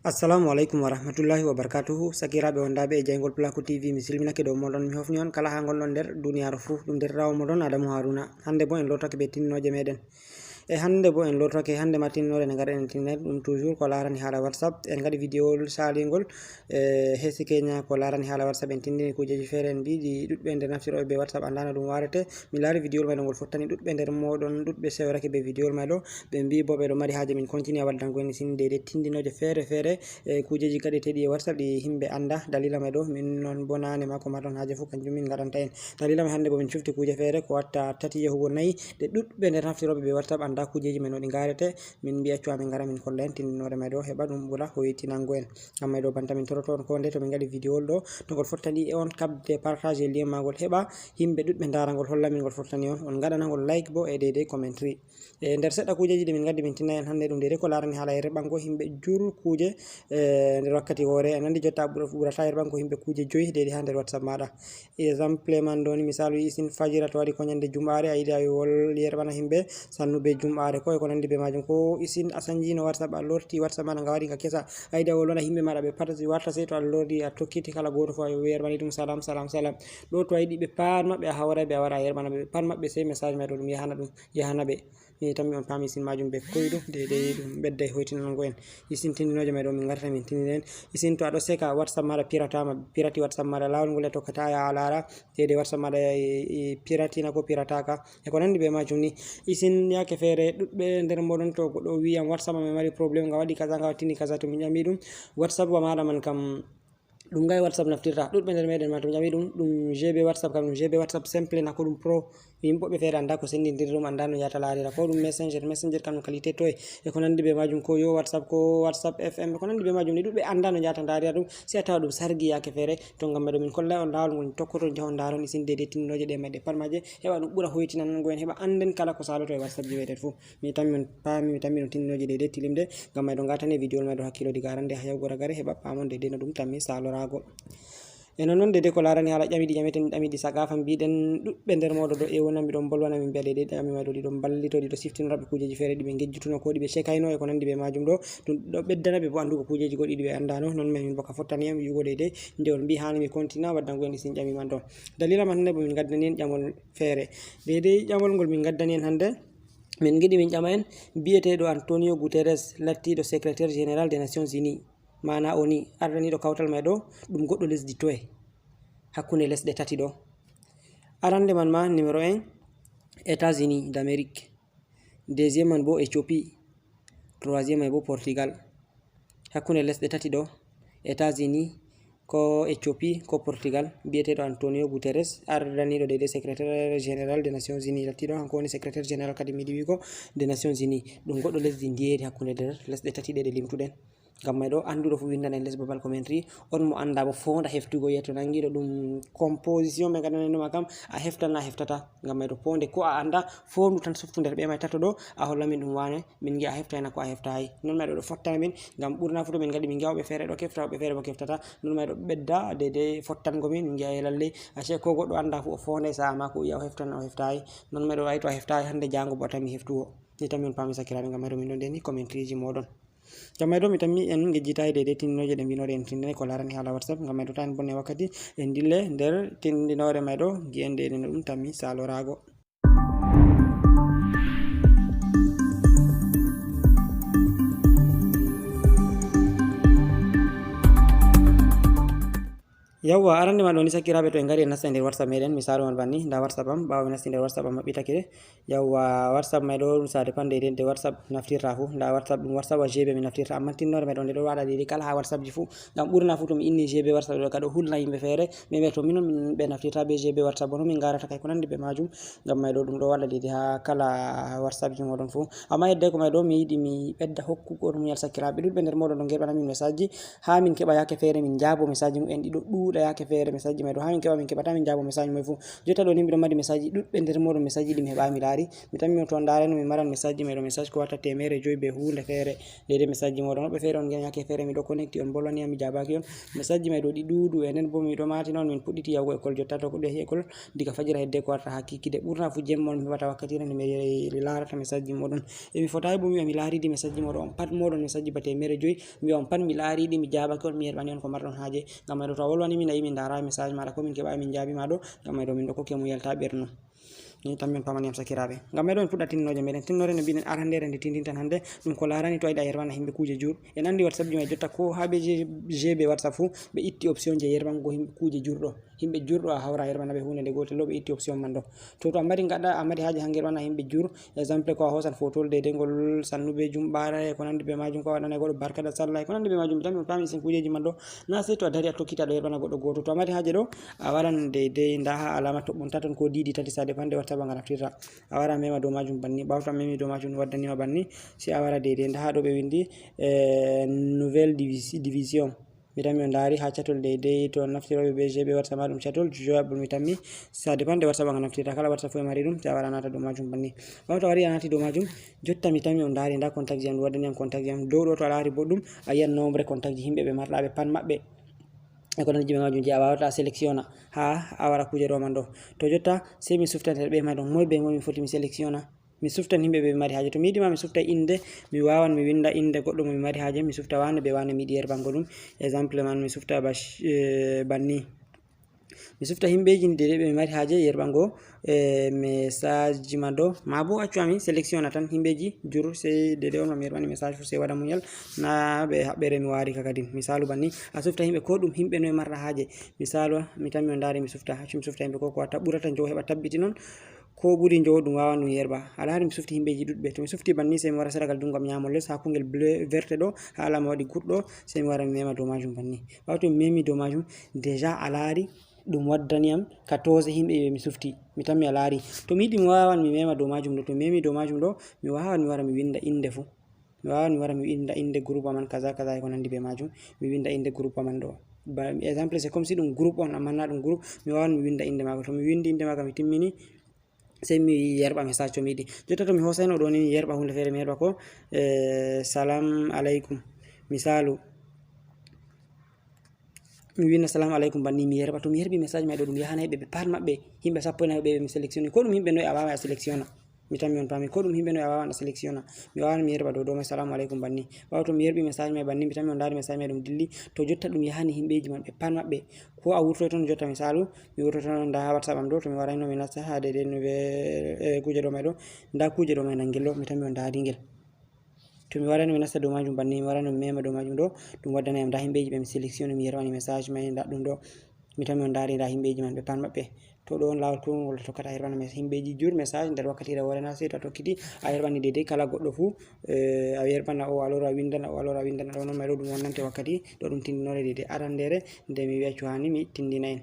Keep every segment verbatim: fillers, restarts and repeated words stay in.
Assalamu aleykum wa rahmatullahi wa barakatuhu. Sakiraaɓe wondaaɓe e jayngol Pulaaku T V, mi silminake dow moɗon, mi hofni on kala haa ngonɗon nder duniyaaru fuu. Ɗum nderɗiraawo moɗon Adamu Haruna. Hannde boo en lootake bee tinndinooje meɗen. E hannde boo en lootake, hannde ma tinndinoore nde ngaɗen en tinndinay ɗum toujours ko laarani haala WhatsApp. En ngaɗi videowol saalingol, e heesi keenya ko laarani haala WhatsApp, en tinndini kuujeeji feere, en mbi'i ɗi ɗuɗɓe nder naftirooɓe bee WhatsApp anndaano ɗum waarete. Mi laari videowol may ɗo ngol fottani ɗuɗɓe nder mooɗon, ɗuɗɓe sewrake bee videowol may ɗo. Ɓe mbi'i boo ɓe ɗo mari haaje min kontinua waddango en sin deydey tinndinooje feere feere, e kuujeeji gaɗeteeɗi e WhatsApp ɗi himɓe annda. Dalila may ɗo min non boo naane ma ko marɗon haaje fuu kanjum min ngaɗanta en. Dalila may hannde boo min cufti kuuje feere ko watta tati yahugo nayi ɗe ɗuɗɓe nder naftirooɓe bee WhatsApp annda kuujeeji may no ɗi ngaarete. Min mbi'i accu amin ngara min kolla en tinndinoore may ɗo heɓa ɗum ɓura hoytinango en. Ngam may ɗo banta min toroto on koo ndey to min ngaɗi videowol ɗo, to ngol fottani on kaɓde partage lien maagol heɓa himɓe ɗuɗɓe ndaara ngol, holla min ngol fottani on. On ngaɗana ngol like boo e deydey commentary. E nder seɗɗa kuujeeji ɗi min ngaddi min tinndina en hannde ɗum deydey ko laarani haala yerɓango himɓe jur kuuje, e nder wakkati woore. En anndi jotta a ɓura-, ɓurata yerɓango himɓe kuuje joyi deydey haa nder WhatsApp maaɗa. Exemple man ɗo ni, misaalu, isin fajira to waɗi ko ñande jumɓaare, a yiɗi a wol-, yerɓana himɓe sannu bee jumɓaare ko e ko nanndi bee maajum. Ko isin a sanjino WhatsApp, a lorti WhatsApp maaɗa nga waɗi nga kesa, a yiɗi a wolwana himɓe maaɗa ɓe pat warta, sey to a lorti a tokkiti kala gooto fuu a yerɓani ɗum salam, salam, salam. Ɗo to a yiɗi ɓe pat maɓɓe a hawray ɓe a wara a yerɓana ɓe ɓe pat maɓɓe, sey message may ɗo ɗum yahana ɗum, yahana ɓe. Mi tammi on paami isin maajum bee koyɗum, deydey ɗum ɓedday hoytinango en. Isin tinndinooje may ɗo min ngarta min tinndinen. Isin to a ɗo seka WhatsApp maaɗa pirataama, pirati WhatsApp maaɗa, laawol ngol a tokkata a yaha a laara deydey WhatsApp maaɗa e, e piratina ko pirataaka e ko nanndi bee maajum ni. Isin yaake feere ɗuɗɓe nder mooɗon to goɗɗo wi'i yam WhatsApp am e mari problème, nga waɗi kaza, nga wattini kaza, to min ƴami ɗum WhatsApp wa maaɗa man kam ɗum ngay WhatsApp naftirta. Ɗuɗɓe nder meɗen ma to ƴami ɗum, ɗum G B WhatsApp kam, ɗum G B WhatsApp simple na ko ɗum pro. Yimɓe woɓɓe feere annda ko senndindirta ɗum, annda no yahata laarira. Ko ɗum Messenger, Messenger kam ɗum qualité toye e ko nanndi bee maajum, ko yo WhatsApp, ko WhatsApp F M, e ko nanndi bee maajum. Ni ɗuɗɓe annda no yahata ndaarira ɗum, sey a tawa ɗum sargi yaake feere. To ngam may ɗo min kollay on laawol ngol tokkoton, njahon ndaaron isin deydey tinndinooje ɗe may ɗe pat maaje, heɓa ɗum ɓura hoytinango en, heɓa annden kala ko saaloto e WhatsApp ji meɗen fuu. Mi tammi on paami, mi tammi on tinndinooje deydey tilimde, ngam may ɗo ngatane videowol may ɗo hakkilo diga arande haa yahugo ragare, heɓa paamon deydey no ɗum tammi saaloraago. E non non deydey ko laarani haala ƴami ɗi ƴameten, ƴami ɗi saqaafa, mbiɗen ɗuɗɓe nder mooɗon ɗo ewona, mi ɗon bolwana, min mbi'a deydey ƴami may ɗo ɗi ɗon mballito, ɗi ɗo siftinora ɓe kuujeeji feere ɗi ɓe ngejjutuno ko ɗi ɓe cekayno e ko nanndi bee maajum ɗo. Ɗum ɗo ɓeddana ɓe boo anndugo kuujeeji goɗɗi ɗi ɓe anndaano. Non may min boo ka fottani yam wi'ugo deydey nde on mbi'i haani mi kontina waddango en isin ƴami man ɗo. Dalila man hannde boo min ngaddani en ƴamol feere. Deydey ƴamol ngol min ngaddani en hannde, min ngiɗi min ƴama en bi'eteeɗo Antonio Guterres, lattiiɗo secrétaire général des Nations Unies, maana ONU, ardaniiɗo kawtal may ɗo, ɗum goɗɗo lesdi toye hakkunde lesɗe tati ɗo? Arande man ma, numéro un, États-Unis d'Amérique. Deuxième man boo Éthiopie. Troisième man boo Portugal. Hakkunde lesɗe tati ɗo, États-Unis, ko Éthiopie, ko Portugal, bi'eteeɗo Antonio Guterres, ardaniiɗo deydey secrétaire général des Nations Unies, lattiiɗo hanko woni secrétaire général kadi miɗi wi'ugo des Nations Unies. Ɗum goɗɗo lesdi ndiyeeri hakkunde nder lesɗe tati ɗe ɗe limtuɗen. Ngam may ɗo annduɗo fuu winndan en les babal commentary, on mo annda boo foonda heftugo yeeto nangiiɗo ɗum composition ɓe ngaɗanayno ma kam, a heftan na a heftata. Ngam may ɗo poonde ko a annda, foondu tan softu nder ɓe may tato ɗo, a holla min ɗum waane, min ngi'a a heftay na ko a heftaayi. Non may ɗo ɗo fottana min, ngam ɓurna fuu to min ngaɗi min ngi'a woɓɓe feere ɗo kefta, woɓɓe feere boo keftata. Non may ɗo ɓedda deydey fottango min, min ngi'a e lalley, ashe ko goɗɗo annda fuu o foonday sa'a maako o yi'a o heftan o heftaayi. Non may ɗo ay to a heftaayi hannde jaango boo a tammi heftugo. Ni tan min paami sakiraaɓe, ngam may ɗo min ɗon ndeni commentary ji mooɗon. Ngam may ɗo mi tammi en ngejjitaay deydey tinndinooje ɗe mbinooɗe en tinndinay ko laarani haala WhatsApp. Ngam may ɗo taa en bonne wakkati, en ndille nder tinndinoore may ɗo, ngi'en deydey no ɗum tammi saaloraago. Yawwa, arande ma ɗo ni sakiraaɓe, to en ngari en nasta nder WhatsApp meɗen, misaalu man banni, nda WhatsApp am, ɓaawo mi nasti nder WhatsApp am maɓɓitake. Yawwa, WhatsApp may ɗo ɗum ça dépend deydey nde WhatsApp naftirta fuu. Nda WhatsApp ɗum WhatsApp wa G B min naftirta, ammaa tinnoore may ɗo nde ɗo waɗa deydey kala haa WhatsApp ji fuu. Ngam ɓurna fuu to mi inni G B WhatsApp ɗo ka ɗo hulna yimɓe feere, min mbi'a to minon min ɓe naftirta bee G B WhatsApp, bono min ngarata kay ko nanndi bee maajum. Ngam may ɗo ɗum ɗo waɗa deydey haa kala WhatsApp ji mooɗon fuu. Ammaa hedde ko may ɗo mi yiɗi mi ɓedda hokkugo ɗum muñal sakiraaɓe ɗuɗɓe nder mooɗon ɗo ngerɓana min message ji, haa min keɓa yaake feere min njaabo message mu'en ɗi ɗo ɗuuɗa. ɗo yaake feere message ji may ɗo, haa min keɓa, min keɓata min jaabo message moy fuu. Jotta ɗo ni miɗo mari message ji ɗuɗɓe nder mooɗon, message ji ɗi mi heɓaay mi laari. Mi tammi on to on ndaarayno mi maran message ji may ɗo, message ko watta teemeere joy bee huunde feere. Deydey message ji mooɗon. Woɓɓe feere on ngi'an yaake feere miɗo connecti on, bolwani am, mi jaabaaki on. Message ji may ɗo ɗi ɗuuɗi, e nden boo miɗo maatina on, min puɗɗiti yahugo école jotta to ko ɗo yahi école diga fajira hedde ko warta haa kiikiɗe. Ɓurna fuu jemma on mi heɓata wakkatiire nde mi laarata message ji mooɗon. E mi fotaay boo mi wi'a mi laariiɗi message ji mooɗon on pat, mooɗon message ji ba teemeere joy. Mi wi'a on pat mi laariiɗi, mi jaabaaki on, mi yerɓani on ko marɗon haaje. Ngam may ɗo to a wolwani min, a yi min ndaaraay message maaɗa, ko min keɓaay min jaabi ma ɗo, ngam may ɗo min ɗo kokke muyal, taa ɓernu. Ni tan min paamani am sakiraaɓe. Ngam may ɗo min puɗɗa tinndinooje meeɗen. Tinnoore nde mbiɗen arandere nde tinndintan hannde, ɗum ko laarani to a yiɗi a yerɓana yimɓe kuuje jur. En anndi WhatsApp ji may jotta ko haa bee G B WhatsApp fuu, ɓe itti option je yerɓango yimɓe kuuje jur ɗo. Yimɓe jur ɗo a hawra a yerɓana ɓe huunde nde gootel ɗo, ɓe itti option man ɗo. To, to a mari gaɗa, a mari haaje haa yerɓana yimɓe jur, exemple ko a hoosan fotowol deydey ngol sannu bee jumɓaare e ko nanndi bee maajum, ko a waɗana goɗɗo barka da sallah e ko nanndi bee maajum, mi tammi on paami isin kuujeeji man ɗo. Na sey to a dari a tokkiti a ɗo yerɓana goɗɗo gooto. To a mari haaje ɗo, a waran deydey, ndaa haa alaama toɓɓon taton ko diidi tati, ça dépend nde WhatsApp ngal naftirta. A wara a mema dow maajum banni. Ɓaawo to a memi dow maajum, ɗum waddani ma banni. Sey a wara deydey, ndaa haa ɗo ɓe winndi, eh, nouvelle divis-, division. Mi tammi on ndaari haa catol deydey, to on naftirooɓe bee G B WhatsApp ma ɗum catol joyable, mi tammi. Ça dépend nde WhatsApp ngal naftirta, kala WhatsApp fuu e mari ɗum, sey a wara a naata dow maajum banni. Ɓaawo to a wari a naati dow maajum, jotta mi tammi on ndaari ndaa contact ji am, ɗum waddani am contact ji am. Dow ɗo to a laari boɗɗum, a yi'an nombre contact ji yimɓe ɓe marɗa ɓe pat maɓɓe. E ko nanndi bee maajum je a waawata a sélectionna haa a wara kuuje ɗo man ɗo. To jotta sey mi sufta nder ɓe may ɗon, moy bee moy mi foti mi sélectionna. Mi suftan yimɓe ɓe mi mari haaje. To mi yiɗi ma mi sufta innde, mi waawan mi winnda innde goɗɗo mo mi mari haaje, mi sufta waane bee waane mi yiɗi yerɓango ɗum. Exemple man mi sufta Bash-, eh, banni. Mi sufta yimɓeeji deydey ɓe mi mari haaje yerɓango, eh, message ji man ɗo. Maa boo accu ami sélectionna tan yimɓeeji jur, sey deydey on ma mi yerɓani message fuu, sey waɗa munyal, na bee haɓɓere mi waari ka kadin. Misaalu banni, a sufta yimɓe ko ɗum yimɓe noy marɗa haaje. Misaalu, mi tammi on ndaari mi sufta, accu mi sufta yimɓe ko, ko a tab-, ɓurata njowo heɓa tabbiti non. Ko ɓuri njowo ɗum waawan ɗum yerɓa. A laari mi sufti yimɓeeji ɗuɗɓe. To mi sufti banni, sey mi wara sera gal junngo am nyaamol les haa kungel bleu verte ɗo, haa alaama waɗi groupe ɗo, sey mi wara mi mema dow maajum banni. Ɓaawo to mi memi dow maajum, déjà a laari ɗum waddani am quatorze yimɓe ɓe mi sufti. Mi tammi a laari. To mi yiɗi mi waawan mi mema dow maajum ɗo. To mi memi dow maajum ɗo, mi waawan mi wara mi winnda innde fuu. Mi waawan mi wara mi winnda innde groupe man kaza kaza e ko nanndi bee maajum. Mi winnda innde groupe man ɗo. Ba, exemple, c'est comme si ɗum groupe on, ammaa na ɗum groupe. Mi waawan mi winnda innde maako. To mi winndi innde maako, mi timmini, sey mi yerɓa message to mi yiɗi. Jotta to mi hoosayno ɗo ni, mi yerɓa huunde feere, mi yerɓa ko, eh, salam aleykum. Misaalu, mi winna salam aleykum banni, mi yerɓa. To mi yerɓi message may ɗo, ɗum yahanay ɓe, ɓe pat maɓɓe, yimɓe sappo e nayo ɓe, ɓe mi sélectionné. Ko ɗum yimɓe noy a waaway a sélectionna. Mi tammi on paami. Ko ɗum yimɓe noy a waawan a sélectionna. Mi waawan mi yerɓa dow, dow may, salamu aleykum banni. Ɓaawo to mi yerɓi message may banni, mi tammi on ndaari message may ɗum dilli. To jotta ɗum yahani yimɓeeji man ɓe pat maɓɓe. Ko a wurtoy ton jotta, misaalu, mi wurtoy ton ndaa haa WhatsApp am ɗo, to mi warayno mi nasta haa deydey no ɓe, eh, kuuje ɗo may ɗo. Ndaa kuuje ɗo may nangel ɗo, mi tammi on ndaari ngel. To mi warayno mi nasta dow maajum banni, mi warayno mi mema dow maajum ɗo, ɗum waddanay am ndaa yimɓeeji ɓe mi sélectionné, mi yerɓani message may, ndaa ɗum ɗo. Mi tammi on ndaari ndaa yimɓeeji man ɓe pat maɓɓe. To ɗo on laawol koyngol ngol tokkata a yerɓana mes-, yimɓeeji jur message nder wakkatiire woore na, sey to a tokkiti a yerɓani deydey kala goɗɗo fuu, eh, a yerɓana o, alors a winndana o, alors a winndana ɗo, non may ɗo ɗum wonnante wakkati ɗo ɗum tinndinoore deydey arandere nde mi wi'a cuhani mi tinndina en.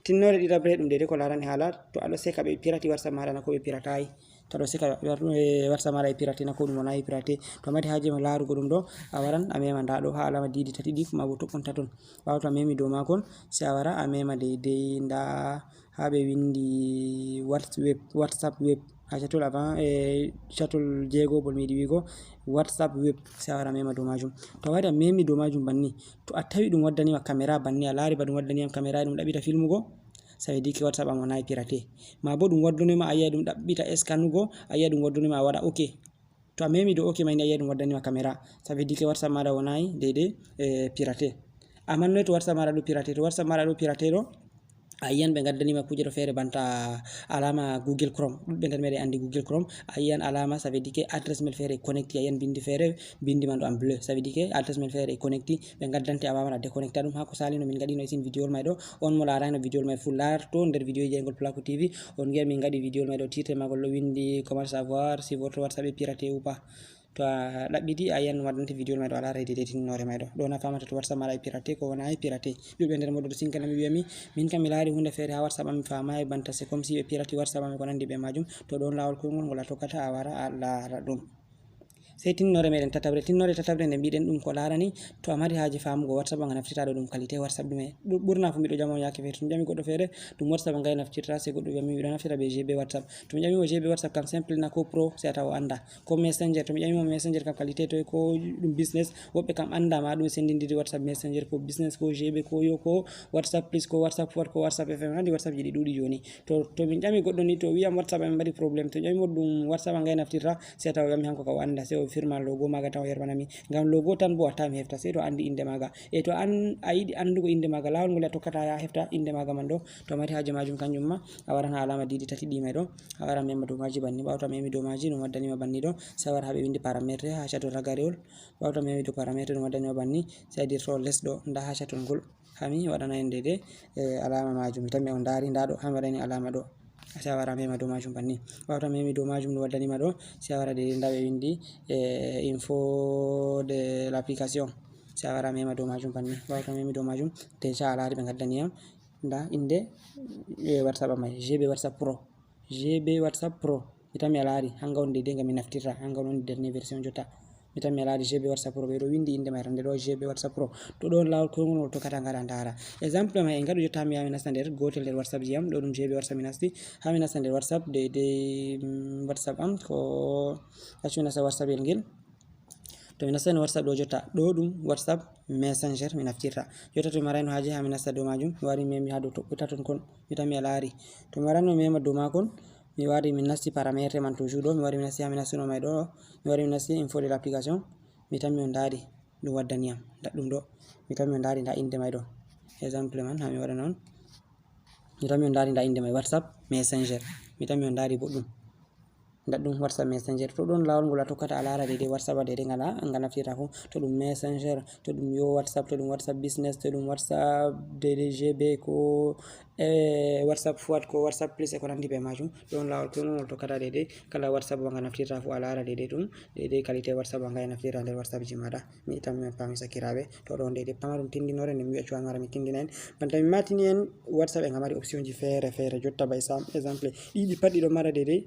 Tinndinoore ɗiɗaɓre ɗum deydey ko laarani haala to aɗo seka ɓe pirati WhatsApp maaɗa na ko ɓe pirataay. To aɗo seka, eh, WhatsApp maaɗa e pirate na ko ɗum wonaa e pirate. To a mari haaje ma laarugo ɗum ɗo, a waran a mema ndaa ɗo haa alaama diidi tati ɗi, maa bo toɓɓon taton. Ɓaawo to a memi dow maakon, sey a wara a mema deydey ndaa haa ɓe winndi Whats-, web, WhatsApp web. Haa catol avant, eh, catol jeegobol mi yiɗi wi'go, WhatsApp web, sey a wara a mema dow maajum. To a wari a memi dow maajum banni, to a tawi ɗum waddani ma kamera banni, a laari ba ɗum waddani yam kamera ɗum ɗaɓɓita filmugo, ça veut dire que WhatsApp am wonaa e pirate. Maa bo ɗum waddunoy ma a yi'a ɗum ɗaɓɓita scannugo, a yi'a ɗum waddunoy ma a waɗa ok. To a memi dow ok may ni a yi'a ɗum waddani ma kamera. Ça veut dire que WhatsApp maaɗa wonaay deydey, eh, pirate. Ammaa noy to WhatsApp maaɗa ɗo pirate? To WhatsApp maaɗa ɗo pirate ɗo, a yi'an ɓe ngaddani ma kuuje ɗo feere banta alaama Google Chrome. Ɗuɗɓe nder meeɗen anndi Google Chrome. A yi'an alaama, ça veut dire que adresse mail feere connecté, a yi'an binndi feere, binndi man ɗo en bleu. Ça veut dire que adresse mail feere connecté. Ɓe ngaddante a waawan a déconnecta ɗum. Haa ko saalino min ngaɗino isin vidéo may ɗo. On mo laarayno vidéo may fuu laarto nder vidéo jeyngol Placo T V. On ngi'a min ngaɗi vidéo may ɗo, titre maagol ɗo winndi comment savoir si votre WhatsApp est piraté ou pas. To a ɗaɓɓiti a yi'an ɗum waddante vidéo may ɗo a laara deydey tinndinoore may ɗo. Ɗo na faamata to WhatsApp maaɗa e piraté ko wonaa e piraté. Ɗuɗɓe nder mooɗon ɗo sinkana mi wi'a mi, min kam mi laari huunde feere haa WhatsApp am mi faamaay banta c'est comme si ɓe pirati WhatsApp am e ko nanndi bee maajum. To ɗon laawol koyngol ngol a tokkata a wara a laara ɗum. Sey tinnoore meɗen tataɓre. Tinnoore tataɓre nde mbiɗen ɗum ko laarani to a mari haaje faamugo WhatsApp, a nga naftirta ɗo ɗum qualité WhatsApp ɗume. Ɗu-, ɓurna fu mbiɗo jama on yaake feere. To mi ƴami goɗɗo feere, ɗum WhatsApp a nga naftirta, sey goɗɗo wi'a mi miɗo naftira be G B WhatsApp. To mi ƴami mo G B WhatsApp kam simple na ko pro, sey a tawa o annda. Ko Messenger, to mi ƴami mo Messenger kam qualité toy, ko ɗum business, woɓɓe kam annda ma ɗum sendindiri WhatsApp Messenger, ko business, ko G B, ko yo, ko WhatsApp Plus, ko WhatsApp Forward, ko WhatsApp F M. Andi WhatsApp ji ɗi ɗuuɗi jooni. To, to min ƴami goɗɗo ni, to wi'am WhatsApp am mbaɗi problème, to ƴami mo ɗum WhatsApp a nga naftirta, sey a tawa o ƴami hanko ka o annda, sey o firma logo maga tan o yerbana mi. Ngam logo tan bo watta mi hefta, sey to andi inde maga. E to an a yiɗi andugo inde maga, lawol ngol a tokkata ya hefta inde maga man ɗo. To a mari haaje majum kanjum ma, a waran ha alama didi tati ɗi mai ɗo. A waran mema dow maji banni, ɓawo to a memi dow maji ɗum waddani ma banni ɗo. Sey a wara ha ɓe windi parametre ha cato ragarewol. Ɓawo to a memi dow parametre ɗum waddani ma banni, sey a dirto les ɗo, nda ha cato ngol. Ha mi waɗana en dede, eh, alama majum. Mi tammi on dari nda ɗo, ha mi waɗani alama ɗo. Sey a wara mema dow majum banni. Ɓawo to a memi dow majum ɗum waddani ma ɗo, sey a wara dede nda ɓe windi, eh, info de l'application. Sey a wara mema dow majum banni. Ɓawo to a memi dow majum, déjà a lari ɓe ngaddani yam nda inde, eh, WhatsApp am mai, G B WhatsApp Pro. G B WhatsApp Pro. Mi tammi a lari, hanga on dede nga mi naftirta, hanga on woni dernier version jotta. Mi tammi a lari G B WhatsApp Pro, ɓe ɗo windi inde mai tan, nde ɗo G B WhatsApp Pro. To ɗon lawol koyngol ngol tokkata ngara ndara. Exemple mai en ngaɗu jotta, mi yaha mi nasta nder gotel nder WhatsApp ji am, ɗo ɗum G B WhatsApp mi nasti. Ha mi nasta nder WhatsApp, dede, mm, WhatsApp am ko, accu mi nasta WhatsApp el ngel. To mi nastani WhatsApp ɗo jotta, ɗo ɗum WhatsApp Messenger mi naftirta. Jotta to mi marayno haaje ha mi nasta dow majum, mi wari mi memi ha dow toɓɓuta ton kon, mi tammi a laari. To mi warano mi mema dow makon, mi wari mi nasti parametre man toujours ɗo, mi wari mi nasti ha mi nastino mai ɗo, mi wari mi nasti info de l'application, mi tammi on ndaari ɗum waddani yam, nda ɗum ɗo. Mi tammi on ndaari nda inde mai ɗo. Exemple man ha mi waɗa non. Mi tammi on ndaari nda inde mai WhatsApp Messenger. Mi tammi on ndaari boɗɗum. Nda ɗum WhatsApp Messenger. To ɗon lawol ngol a tokkata a laara dede WhatsApp a dede ngala, nga naftirta fu. To ɗum Messenger, to ɗum yo WhatsApp, to ɗum WhatsApp Business, to ɗum WhatsApp dede G B ko, eh, WhatsApp Forward ko WhatsApp Plus e ko nandi be majum. Ɗon lawol koyngol ngol tokkata dede kala WhatsApp ba nga naftirta fu a laara dede ɗum, dede qualité WhatsApp ba nga e naftirta nder WhatsApp ji maɗa. Mi tammi on paami sakiraaɓe. To ɗon dede pamarum tindinore nde mi wi'a cuwa mara mi tindina en. Banta mi matini en WhatsApp e nga mari option ji feere feere jotta ba sam-, exemple ɗiɗi pat ɗiɗo mara dede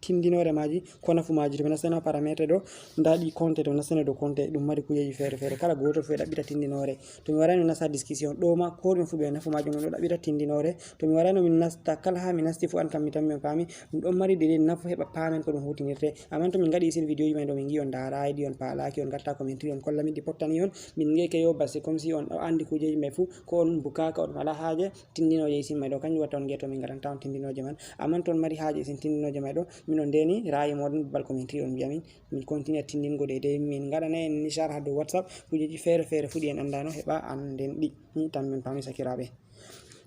tindinore maji, ko nafu maji. To mi nastani ha parametre ɗo, nda ɗi compte, to mi nastani dow compte, ɗum mari kujeji feere feere. Kala goto fu e ɗaɓɓita tindinore. To mi warano mi nasta discussion, ɗo ma ko ɗum fu be nafu majum ɗum ɗo ɗaɓɓita tindinore. To mi warano mi nasta, kala ha mi nasti fu an kam mi tammi on paami, ɗum ɗon mari dede nafu heɓa paamen ko ɗum hutinirte. Amman to min ngaɗi isin video ji mai ɗo min ngi on ndarai ɗi, on paalaki, on gatta commentary, on kolla min ɗi pottani on, min ngi ke yo ba c'est comme si on ɗo andi kujeji mai fu, ko on bukaka, on wala haaje tindinoje isin mai ɗo, kanjum watta on ngi'a to min ngaɗanta on tindinoje man. Amman to on mari haaje isin tindinoje mai ɗo, min on ndeni ra'ayi moɗon babal commentary on mbi'a min, min continue tindingo dede min ngaɗana en nishar ha dow WhatsApp, kujeji feere feere fu ɗi en andano heɓa anden ɗi. Mi tammi on paami sakiraaɓe.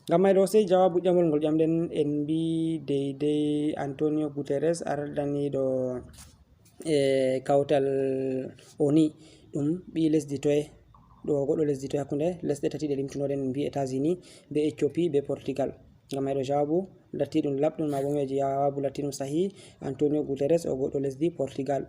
Ngam mai ɗo sey jawabu ƴamol ngol ƴamɗen en mbi deydey Antonio Guterres ardaniɗo e kawtal O N U ɗum ɓi lesdi toye? Ɗo goɗɗo lesdi toye hakkunde lesɗe tati ɗe limtunoɗen mbi États-Unis be Ethiopie be Portugal. Ngam mai ɗo jawabu latti ɗum laɓɗum ma bo mi jawabu latti ɗum sahi Antonio Guterres o goɗɗo lesdi Portugal.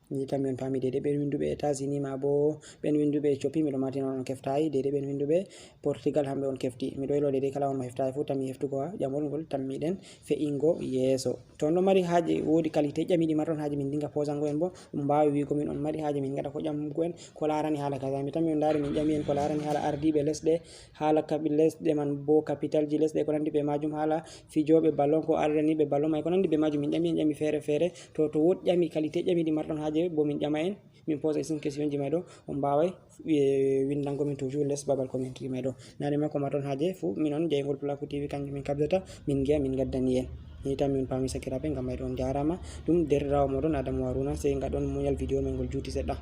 Ni tammi on paami dede ɓen winduɓe États-Unis ma bo ɓen winduɓe Ethiopie miɗo matina on keftayi dede ɓen winduɓe Portugal hamɓe on kefti. Miɗo elo dede kala on mo heftayi fu tammi heftugo ha ƴamol ngol tammiɗen fe'ingo yeeso. To on ɗo mari haaje, woodi qualité ƴamiɗi marɗon haaje min dinga posango en bo, on mbaawi wi'go min on mari haaje min ngaɗa ko ƴamugo en ko laarani haala kaza. Mi tammi on ndaari min ƴami en ko laarani haala ardiiɓe lesɗe, haala kaɓi lesɗe man bo capital ji lesɗe ko nandi be majum, haala fijooɓe ballon ko ardaniiɓe ballon mai ko nandi be majum min ƴami en ƴami feere feere. To, to woodi ƴami qualité ƴamiɗi marɗon haaje bo min ƴama en. Min posa isin question ji mai ɗo, on mbawai, eh, windango min toujours les babal commentary mai ɗo. Nane ma ko marɗon haaje fu, min on jaygol Pulaku T V kanjum min kabdata, min ngi'a min gaddani en. Ni tan min paami sakiraaɓe, ngam mai ɗo on jarama. Ɗum derɗirawo moɗon Adamu Haruna, sey ngaɗon muñal video men ngol juuti seɗɗa.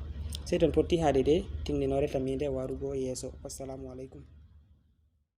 Sey ton potti ha dede tindinore taminde warugo yeeso. Wassalamu alaikum.